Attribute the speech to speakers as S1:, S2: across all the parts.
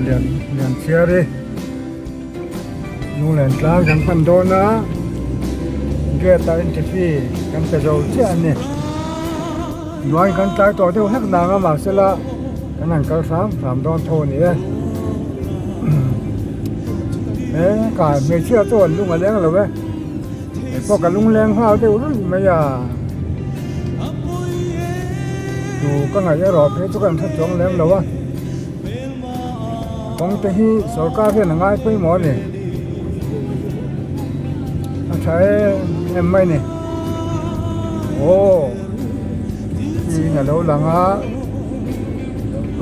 S1: Lian lian chhiar hi lunglen tlang kan pan dawn a gate ah entry fee kan pe zo chiah a ni nuai kan tlai tawh deuh hlek nang a mahsela kan han kal hram hram dawn tho a ni e he kai hmeichhia chu an lung a leng lo e hei pawh ka lung leng nghal deuh rulh mai a chu ka ngaih erawh phei chu kan hre chuang lem lo a. Kawng te hi sorkar hian a ngai pawimawh a ni. A tha em em mai a ni. Aw in a lo lang a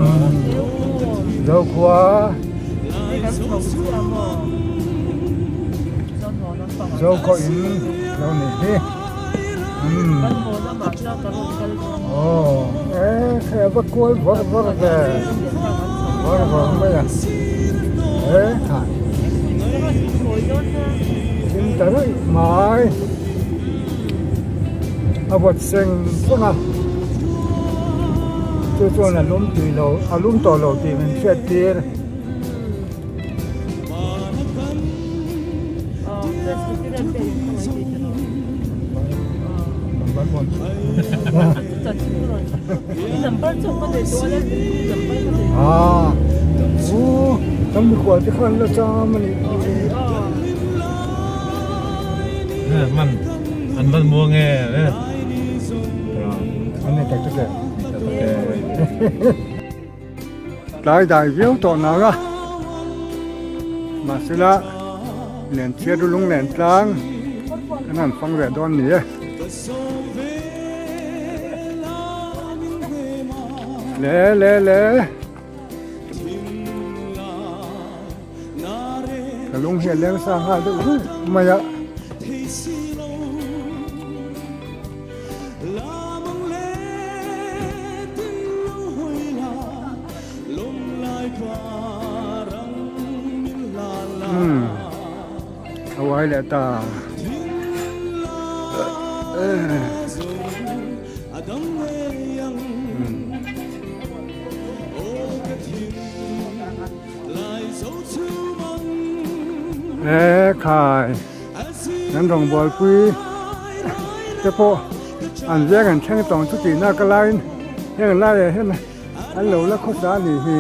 S1: umm Zokhua Zokhua in lo ni hi umm aw e hei a va kual vawr vawr ve. Var vang mai a he tha thim ta ruih mai a vawt seng seng a chu chuan a lum tui lo a lum tawh lo tih min hriat tir. Ah, u, kan mikhual te khan la cham a nih hi.
S2: Man, an van muang e.
S1: An nei tak tak e. Tlai dai viau tawh nang a, mahsela Lenchhiat ru lung len tlang kan han fang leh dawn ni e. Le le le ka lung hi a leng sa nghal deuh ruih mai a. Umm a uai leh ta e khai kan rawngbawlpui te pawh an veng an thleng tawng chu tihna ka laiin heng laiah hian an lo la khawsa a nih hi.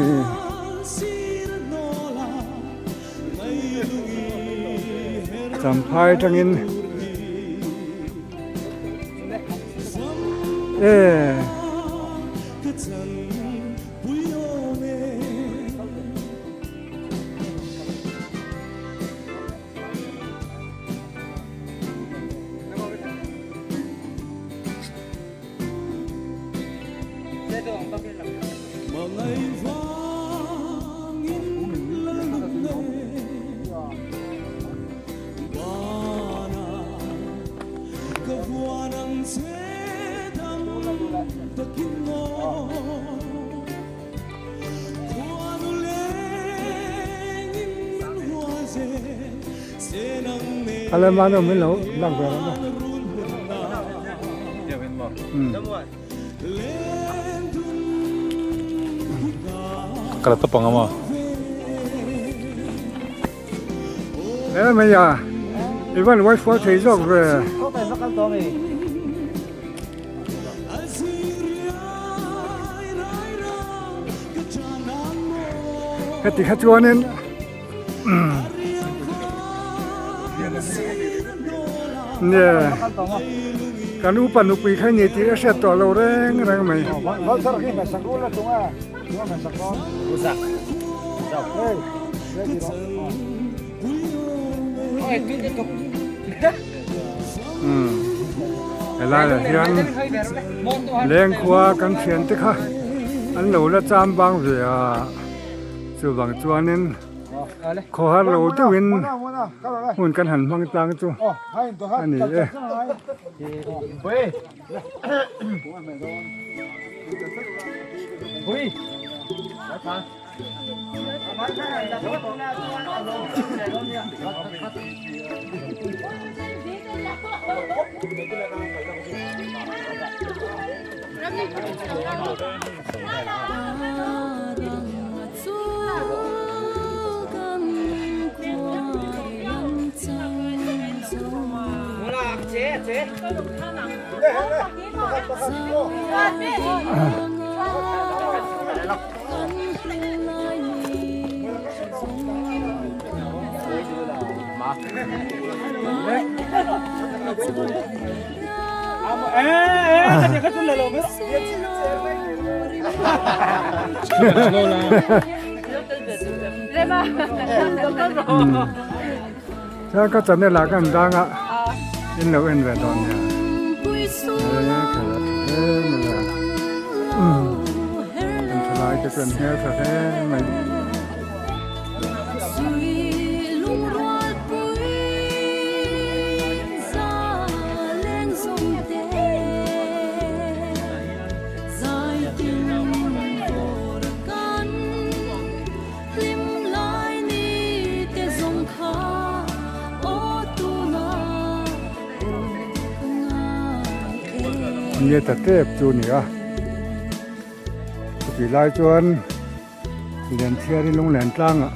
S1: Champhai atangin e. Alai mano min lo lak ve rawh na.
S2: Kala ta panga ma.
S1: E mai ya. Ivan wai fual thei zawk ve. Heti kha chuanin nge kan upa nupui kha ni tih a hriat tawh lo reng reng mai. Helaiah hian lengkhua kan thian te kha an lo la cham bang ve a chuvang chuanin khawhar lo deuhin hmun kan han hmang tlang chu a ni e. Chuan ka channel ah kan dang a in lo en ve dawn nia he khelh a tha hle mai a kan thalai te chuan hmel tha hle mai. Nge ta tep chu a ni a chutih lai chuan Lianchhiari lunglen tlangah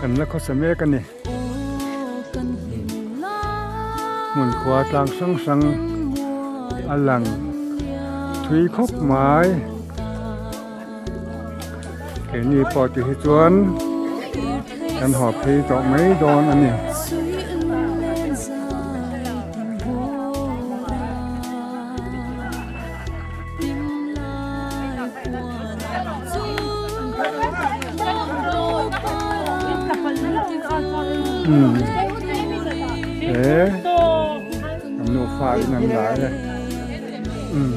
S1: kan la khawsa mek a ni hmun khua tlang hrang hrang a lang thui khawp mai. Keini pawh ti hi chuan kan haw phei tawh mai dawn a ni. Umm he kan nufa in an la e umm.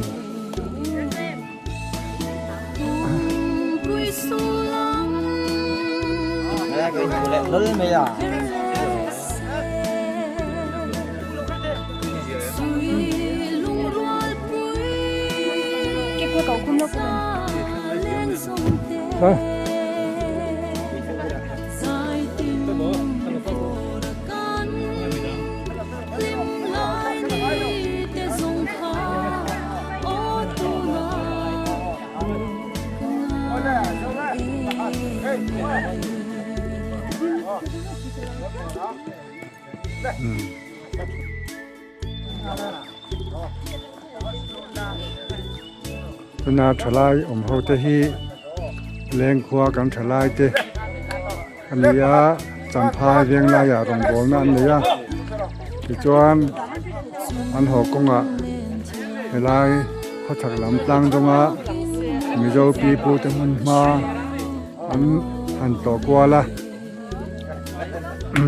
S1: Tuna thalai awm ho te hi lengkhua kan thalai te a ni a champhai veng laiah rawngbawlna an nei a tichuan an haw kawngah helai khawchhak lam tlang dawnga Mizo pi pu te hmun hma an han tlawh kual a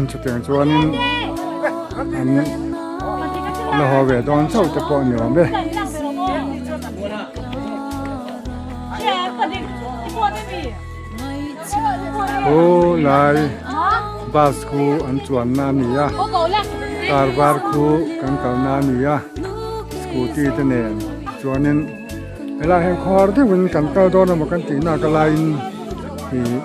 S1: chutiang chuanin an la haw ve dawn chauh te pawh a ni awm e. Aw lai bus khu an chuanna a ni a car var khu kan kalna a ni a scooty te nen chuanin helaiah hian khawhar deuhin kan kal dawn emaw kan tih nak laiin ih.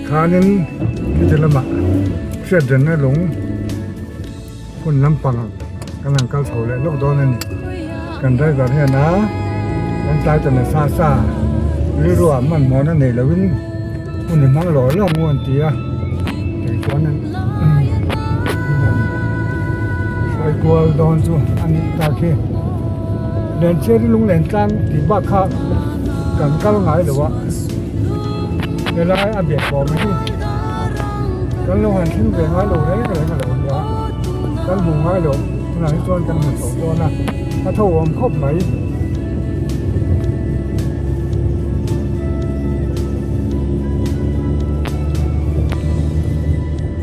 S1: Khanin heti lamah hriat renna lung hun lampang kan han kal chho leh lawk dawn a ni. Kan driver hian a kan tlai ta nasa sa rilru ah hmanhmawhna nei loin hun i hmang lawh lawk ngu an ti a tichuan hruai kual dawn chu a nih tak hi. Lencheri lunglen tlang tih bak kha kan kal ngai lo a helai a biak bawm hi kan lo han thleng ve ngai lo reng reng a lo nia kan hmu ngai lo tunah hi chuan kan hmu chho dawn a a tho awm khawp mai.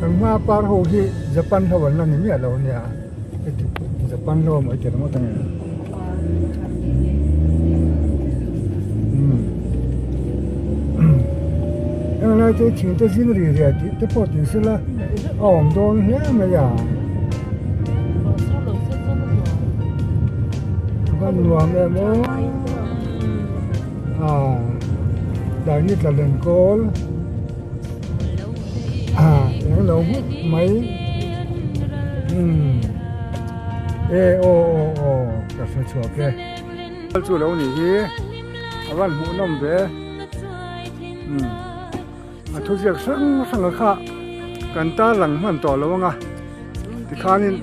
S1: Kan hma par ho hi Japan ho an la ni miah lo ania. Japan lo mai tel ngawt ange. Heng lai te thing te zing ri ria tih te pawh ti sela a awm dawn hle mai a. A nuam em aw. Aaa Daini tla len kawl aaa eng lo hmup mai umm e aw aw aw ka hre chhuak e. Chu lo nih hi a van hmuh nawm ve umm a thuziak hrang hrang a kha kan tarlang hman tawh lo ang a tikhanin.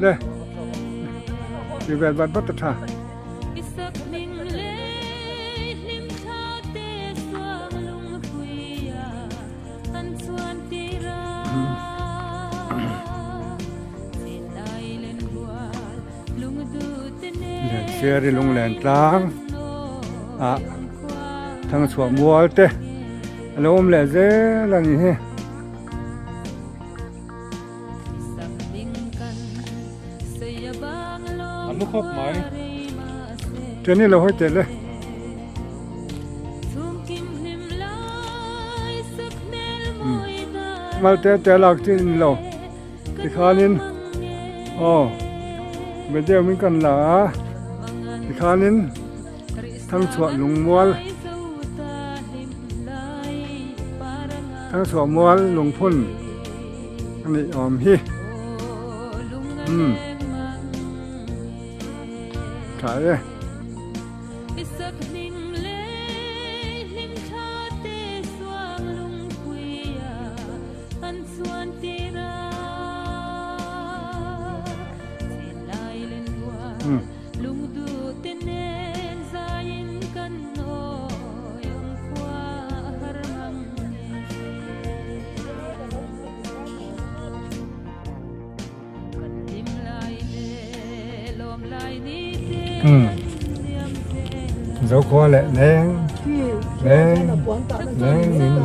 S1: Le ti vel bat bat ta tha. Siari lunglen tlang ah thangchhuah mual te a lo awm leh zel a ni hi.
S2: A lu khawp mai.
S1: Ṭeni lo hawi teh le. Mal te te lak chi ni lo. Tikhanin aw video min kan la a tikhanin thangchhuah lungmual thangchhuah mual lungphun a nih awm hi umm tha e. Zokhua leh leng leng leng in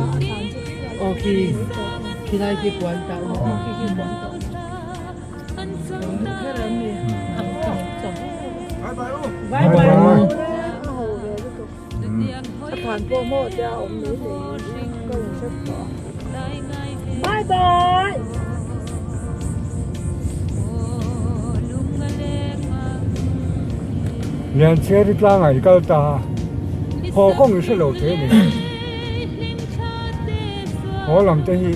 S1: bye bye. Lianchhiari tlangah i kal ta a, haw kawng i hre lo thei a ni. Haw lam te hi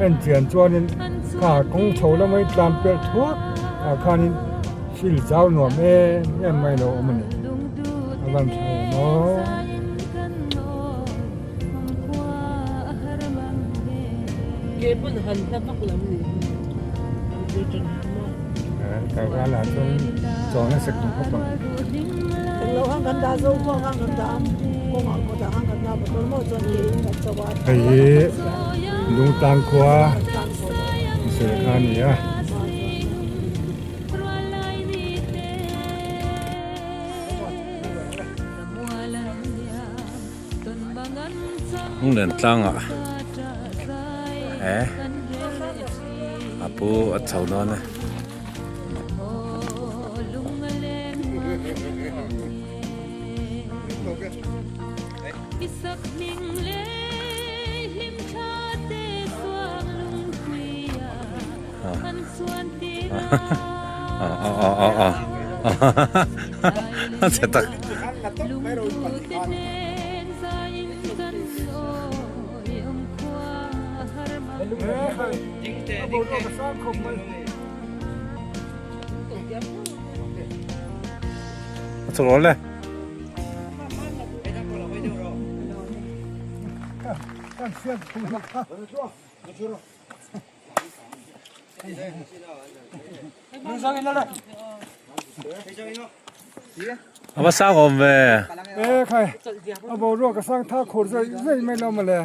S1: en chian chuanin kha kawng chho lama i tlan pelh thuak ah khanin thil zau nuam em em mai lo awm a ni. A van tha em aw. Kaivala chuan chaw nasa kum khawp ang. Hei hi Lungtlang khua sawi kha a ni a.
S2: Lunglen tlangah eh a pu a chho dawn e. A chhe tak. A chho rawl le. A va sang awm ve.
S1: E khai a boruak a sang tha khur zai zai mai lo mawle.